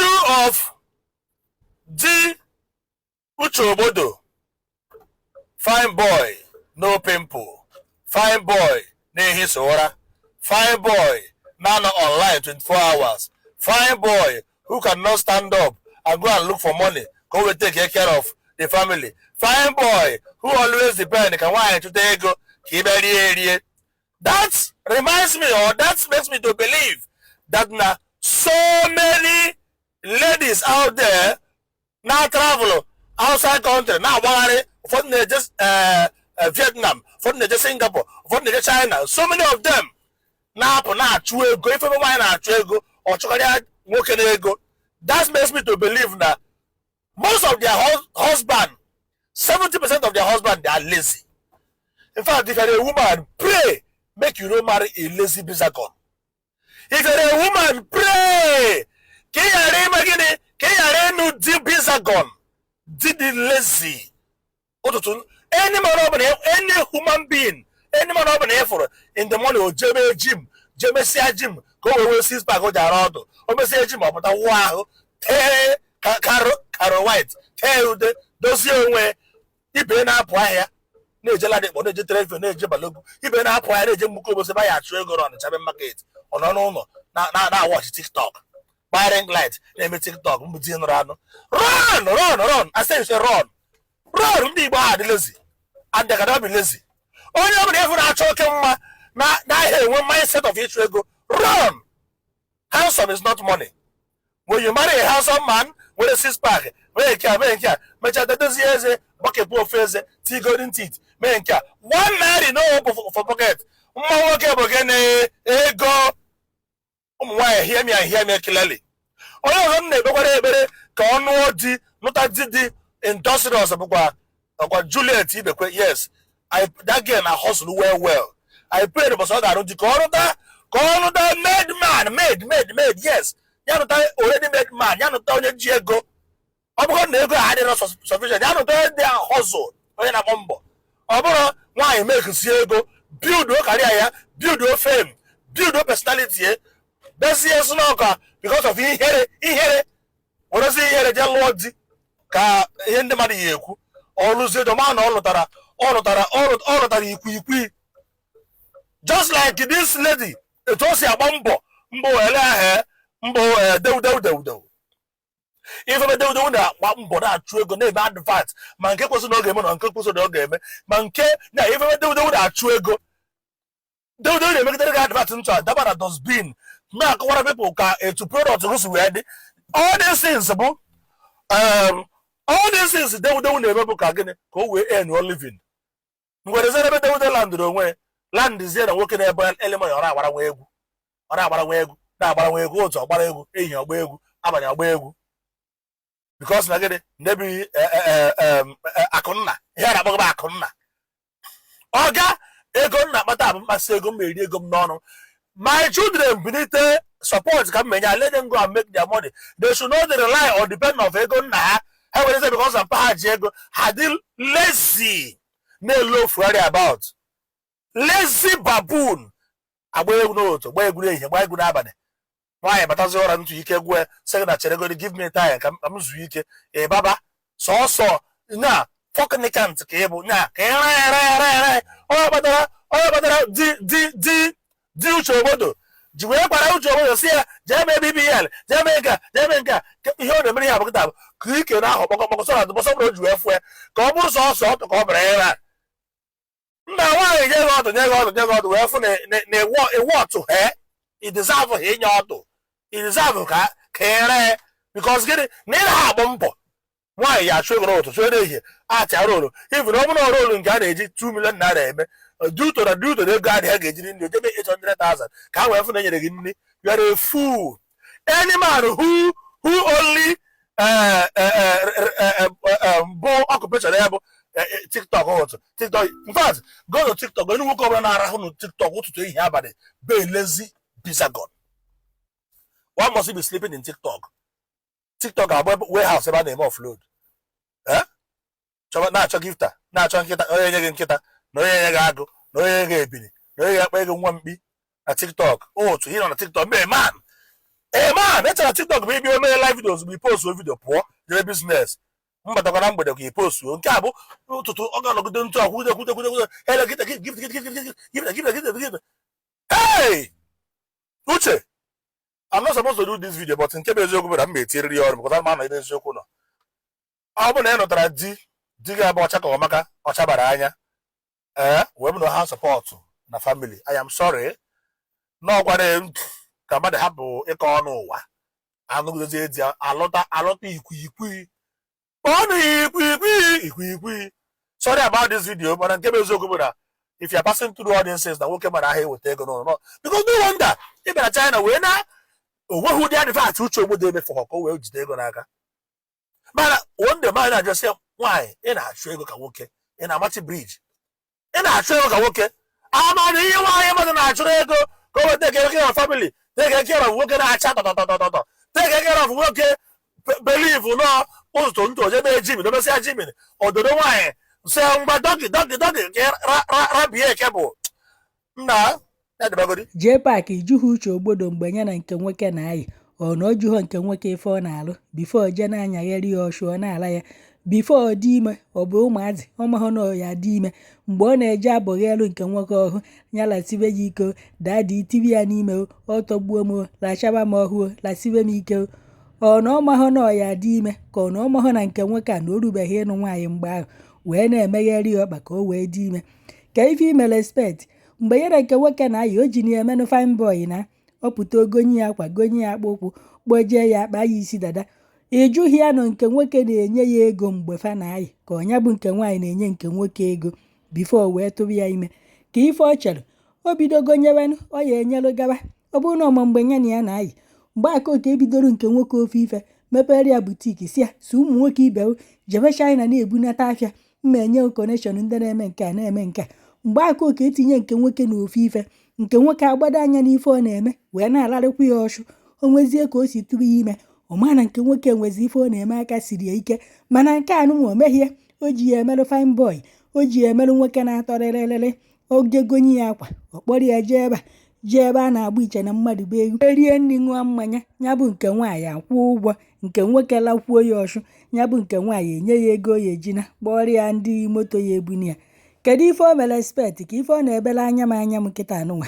Issue of di Uche Ogbodo, fine boy, no pimple, fine boy na-ehisa ụra, fine boy na-anọ online 24 hours, fine boy who cannot stand up and go and look for money ka o wee take care of the family, fine boy who always depend ka nwaanyị chụta ego ka ị bịa rie erie. That reminds me, or that makes me to believe that na so many ladies out there na travel outside country, na-agbagharị. Ụfọdụ na-eje Vietnam, ụfọdụ na-eje Singapore, ụfọdụ na-eje China. So many of them na-apụ na-achụ ego. Ife ebe nwaanyị na-achụ ego, ọ chụkarịa nwoke na ego. That makes me to believe na most of their husband, 70% of their husband, they are lazy. In fact, if you're a woman, pray make you no marry a lazy bizagon. If you're a woman, pray ka ị ghara ime gịnị? Ka ị ghara ịnụ di bizagon, di dị lazy. Ụtụtụ, any man ọbụla, any human being, any man ọbụla ị fụrụ in the morning, o jebe gym, jemesia gym ka o wee nwee six pack o ji arụ ọdụ. O mesie gym, ọ pụta, wụọ ahụ, tee karo karo white, tee ude, dozie onwe. Ibe na-apụ ahịa, na-eje Ladipo, na-eje Trefe, na-eje Balogun. Ibe na-apụ ahịa, na-eje Mgbuka Obosi ebe ya achụ ego na Ọnịcha main market, ọ nọ n'ụlọ na-watch TikTok, ring light, na-eme TikTok. Mbụ di nụrụ anụ, run, run, run. I say you say run, run. Ndị Igbo ahụ adị lazy and they cannot be lazy. Onye ọbụla ịfụ na-achọ oke mma na n'ahịa enwe mindset of ịchụ ego, run. Handsome is not money. When you marry a handsome man nwere six pack, mee nke a, mee nke a, mechaa dozie eze, gbakepụ ofe eze, tii golden teeth, mee nke a, ₦1 no open for pocket. Mma nwoke bụ gịnị? Ego. Ụmụ nwaanyị, hear me and hear me clearly. Onye ọzọ m na-ekpekwara ekpere ka ọ nụọ di, nụta di dị industrious, bụkwa ọkwa Juliet Ibekwe. Yes, that girl na hustle well well. I pray ụbọchị ọ ga-arụ di, ka ọ nụta made man, made, made, made. Yes, ya nụta already made man, ya nụta onye ji ego. Ọ bụrụ na ego a adịrọ sufficient, ya nụta onye dị hustle, onye na-agba mbọ. Ọ bụrụ nwaanyị mekusie ego, build o career ya, build o fame, build o personality ya, bezie snọka because of ihere, ihere werezi ihere jee lụọ di ka ihe ndị mmadụ ya ekwu. Ọ lụzie dọma na ọ lụtara ikwiikwi, just like this lady, etu o si agba mbọ mbọ ele ahụ mbọ dewu dewu dewu dewu. Ifebe dewu dewu na-agba mbọ, na-achụ ego, na-eme advert, ma nke kwesịrị na ọ ga-eme na nke kwesịrị na ọ ga-eme, ma nke na ifebe dewu dewu na-achụ ego, dewu dewu na-emegidere gị advert ntụ a daba na dustbin, na-akọwara people ka etu product gị si wee dị. All these things bụ all these things dewu dewu na-eme bụ ka gịnị? Ka o wee earn your living. Ngwerezere ebe dewu dewu landịrị onwe, landịzie na nwoke na-ebe elemanya, ọ na-agbara nwa egwu, ọ na-agbara nwa egwu, na-agbara nwa egwu otu, ọgbara egwu ehihie, ọgba egwu abalị, ọgba egwu, because na gịnị? Ndebi akụnna, ihe a na-akpọgba akụnna, ọga ego m na-akpata bụ mkpasị ego m, eri ego m n'ọnụ. My children bilite, support ka m menye. Let them go and make their money. They should not rely or depend of ego nna ha. Ha were sị because mpa ha ji ego, ha dị lazy, na-elo ofugharị about. Lazy baboon, agba egwu n'otu, gba egwu n'ehihie, gba egwu n'abalị. Nwaanyị batazi ụra ntụ ike gwue, sị gị na cheregodi, give me time ka m zuo ike. Ị baba sọsọ na fọknikant ka ị bụ nya ka ị ra ra ra ra. Onye kpatara di Uche Obodo ji wee gwara Uche Obodo si ya jee mee BBL, jee mee nke a, jee mee nke a. Ihe ọ na-emere ya bụ kịta bụ ka ike na-ahọ kpọkọkpọkọ sọ na bọsọ bụrụ o ji wee fụ ya ka ọ bụrụ sọsọ ọtụ ka ọ bịara ebe a. Nna nwaanyị nye gị ọdụ, nye gị ọdụ, nye gị ọdụ, wee fụ na ịwụ ọtụ he i deserve ha inye ọdụ, i deserve ka ị ree, because gịnị? Na ị na-agba mbọ. Nwaanyị ya achụ ego n'ụtụtụ, chụọ n'ehihie, atịa roll. Even ọ bụrụ na roll nke a na-eji 2 million naira eme, due to na ego adịghị, ga-ejiri nri ojebe 800,000 ka ha wee fụ na enyere gị nri. You are a fool. Any man who only bụ occupation ya bụ TikTok ụtụ, TikTok, in fact, go to TikTok. Onye nwoke ọbụla na-arahụ na TikTok ụtụtụ, ehihie, abalị bụ a lazy bizagon. Why must he be sleeping in TikTok? TikTok abụ warehouse ebe a na-eme offload. Eh? Chọba na-achọ gifter, na-achọ nkịta, onye nye gị nkịta, na onye nye gị agụ, na onye nye gị ebili, na onye ga-akpa ego nwa mkpi na TikTok. Otu ị nọ na TikTok mee man, a man echere TikTok bụ ibi omee. Imecha video, ozugbo ipostuo video, pụọ jebe business. Mbatakwa na mgbede ka ipostuo. Nke a bụ ụtụtụ, ọ ga-anọgide ntụ akwude kwude kwude kwude hele gịta gift gift gift gift gift gift gift gift. Hey Uche, I'm not supposed to do this video, but nke bụ eziokwu bụ na m ma-etiriri ya ọrụ, because ama anọ ebe eziokwu nọ. Ọ bụ na ị nụtara di, di gị abụ ọcha ka ọmaka ọcha bara anya, ee, wee bụ na ha support na family. I am sorry n'ọkwara ka mmadụ hapụ ịkọ ọnụ ụwa anụgidozie di alọta alọta ikwiikwi kpọọnụ ikwiikwi ikwiikwi. Sorry about this video, mana nke bụ eziokwu bụ na if you are passing through all these things na nwoke mara ahịa eweta ego n'ụlọ, because no wonder ị bịara China wee na onweghị ụdị advert Uche Ogbodo emefu ka o wee jide ego n'aka. Mana one day man na-ajụ sị, nwaanyị, ị na-achụ ego ka nwoke, ị na-amachi bridge, ị na-achụ ego ka nwoke. Amana ihe nwaanyị mmadụ na-achụrụ ego ka o wee take care of family, take care of nwoke na-acha tọtọtọtọtọ, take care of nwoke believe nọ ụtụtụ ntụ ojebe gym, domesịa gym, ododo nwaanyị sị ngwa doggy doggy doggy ka rabie eke bụ nna ya dịbagodi. Jee pack ijughị Uche Ogbodo mgbe ya na nke nwoke na-ayị, ọ na ọ jụghọ nke nwoke ife ọ na-alụ before jee na-anyagheri ya ọshụ ọ na-ala ya before ọ dị ime. Ọ bụ ụmụazị ọmahụ na ya dị ime mgbe ọ na-eje abọghị elu nke nwoke ọhụ ya lasibe ya iko daddy tibi ya n'ime o, ọ tọgbuo m o, lachaba m ọhụụ, lasibe m ike o. Ọ na ọmahụ na ọ ya dị ime, ka ọ na ọmahụ na nke nwoke a na o rubeghị ịnụ nwaanyị mgbe ahụ wee na-emegheri ya ọkpa ka o wee dị ime. Ka ife ime respect mgbe ya na nke nwoke na-ayị, o ji na ya emenụ fine boy na ọ pụta ogonye ya akwa, gonye ya akpụ ụkwụ, kpojie ya, akpa ya isi dada. Ị jụghị ya nọ nke nwoke na-enye ya ego mgbe fa na-ayị, ka ọnya bụ nke nwaanyị na-enye nke nwoke ego before wee tụrụ ya ime. Ka ife ọ chere o bidogo nyewenụ ọ ya enyelụ gawa. Ọ bụrụ na ọma mgbe ya na ya na-ayị, mgbe aka oke ebidoro nke nwoke ofe ife mepere ya boutique, si ya si ụmụ nwoke ibe jebe China na-ebunata afịa, mma enye connection ndị na-eme nke a na-eme nke a. Mgbe aka oke etinye nke nwoke na ofe ife, nke nwoke agbado anya n'ife ọ na-eme wee na-alarịkwa ya ọchụ. O nwezie ka o si tụrụ ya ime, ọ ma na nke nwoke nwezi ife ọ na-eme aka siri ya ike. Mana nke a nụnwa o meghie, o ji ya emerụ fine boy, o ji ya emerụ nwoke na-atọ rịrịrịrị. Oge gonye ya akwa, ọ kpọrọ ya jee ebe a, jee ebe a na-agba iche na mmadụ bụ egwu, erie nri, ṅụọ mmanya. Ya bụ nke nwaanyị akwụ ụgwọ, nke nwoke lakwuo ya ọchụ. Ya bụ nke nwaanyị enye ya ego ya ejina kpọrọ ya ndị moto ya ebuni ya. Kedu ife o mere expect? Ka ife ọ na-ebele anya m anya m nkịta anụnwa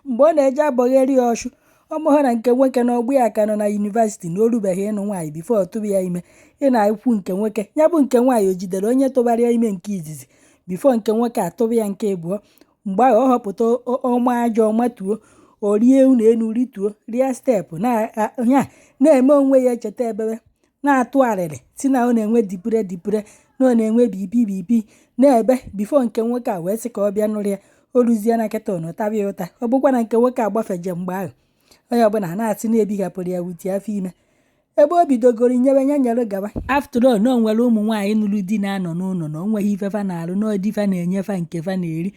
mgbe ọ na-eje abọgheri ya ọchụ, ọ mụghọ na nke nwoke na ọgbụ ya ka nọ na university na o rubeghị ịnụ nwaanyị before ọ tụrụ ya ime. Ị na-ekwu nke nwoke, ya bụ nke nwaanyị o jidere onye tụbara ya ime nke izizi before nke nwoke atụrụ ya nke abụọ. Mgbe ahụ ọ họpụta ọma ajọ ọmatuo, o rie unu enu, rituo, rie step na ya na-eme onwe ya echeta ebebe na-atụ arịrị si na ọ na-enwe dipure dipure, na ọ na-enwe BP BP na-ebe before nke nwoke a wee sị ka ọ bịa nụrụ ya. O ruzie na kịta ụnụ taba ya ụta. Ọ bụkwa na nke nwoke agbafeje mgbe ahụ, onye ọbụla na-asị na-ebighapụrụ ya wuti afọ ime ebe o bidogoro nyewe ya nyere gaba. After all, na o nwere ụmụ nwaanyị nụrụ di na-anọ n'ụlọ na o nweghị ifefa na-arụ, na ọdị fa na-enyefa nke fa na-eri.